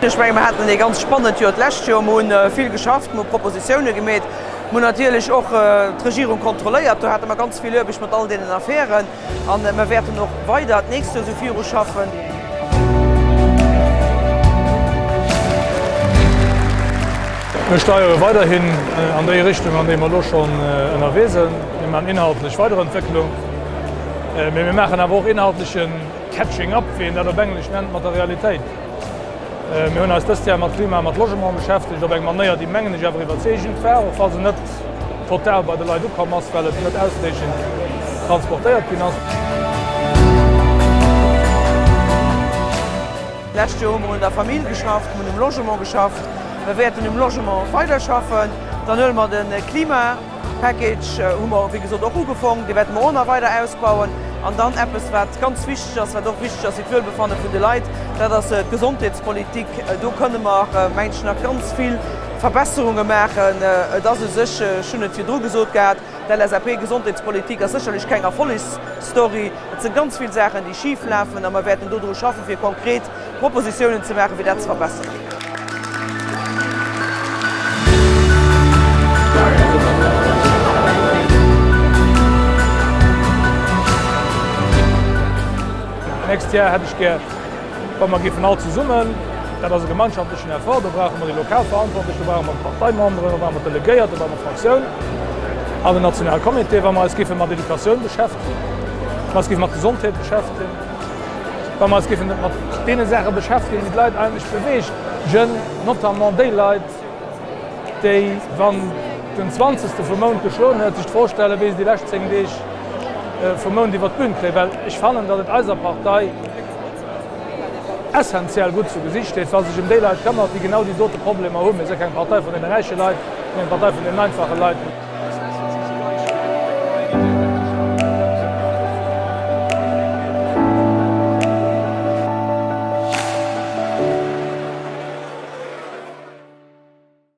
Ech menge mer haten ee ganz spannend Joer d'lescht Joer. Mer hu vill geschafft, mer hu Propositioune gemeet, mer hunn natierlech och d'Regierung kontrolléiert. Do hate mer ganz vill Aarbecht mat all deenen Affären a mer wäerten och weider d'nächst Joer esou viruschaffen. Mir steiere weiderhin an déi Richtung, an déi mer elo schonn ënnerwee sinn. Mir maachen inhaltlech Weiderentwécklung, mee mir maachen awer och inhaltleche Catching up, wéi een dat op Englesch nennt, mat der Realitéit. Mir hunn eis dëst Jar mat Klima a mat Logement beschäftegt, op eng Manéier, déi, mengen ech, awer iwwerzeegend war, och wa se net total bei de Leit ukomm ass, well et net ausreechend transportéiert ginn ass. D'lescht Joer hu mer un der Famill geschafft, mir hunn um Logement geschafft, mir wäerten um Logement weiderschaffen. Dann huele mer de Klima. Package hu mer, wéi gesot, och ugefong. Dee wäerte mer och nach weider ausbauen. An dann eppes, wat ganz wichteg ass, wat och wichteg ass fir d'Wuelbefanne vun de Leit, dat ass d'Gesondheetspolitik. Do kënne mer, mengen ech, nach ganz vill Verbesserunge maachen. Et ass u sech, ech hunn et virdru gesot gehat, d'LSAP-Gesondheetspolitik ass sécherlech keng Erfollegsstory. Et si ganz vill Saachen, déi schif lafen, a mer wäerten dodru schaffen, fir konkret Propositiounen ze maachen, fir dat ze verbesseren. D'nächst Jar hätt ech gär, wa mer géifen all zesummen, dat ass e gemeinschaftlechen Effort, do brauche mer déi lokal Verantwortlech, do brauche mer d'Parteimemberen, do brauche mer d'Delegéiert, do brauche mer d'Fraktioun an den Nationale Comité, wa mer eis géife mat Educatioun beschäftegen, wa mer eis géife mat Gesondheet beschäftegen, Wa mer eis géifen mat deene Saache beschäftegen, déi d'Leit eigentlech beweegen, notamment déi Leit, déi, wann den zwanzegste vum Mount geschloen huet, sech d'Fro stellen, wéi se déi lescht 10 Deeg vum Mount iwwer d'Bün kréien. Well ech fannen, datt et eiser Partei essenziell gutt zu Gesicht steet, wa se sech ëm déi Leit këmmert, déi genau déi dote Problemer hunn. Mir si keng Partei vun deene räiche Leit, mee eng Partei vun deenen einfache Leit.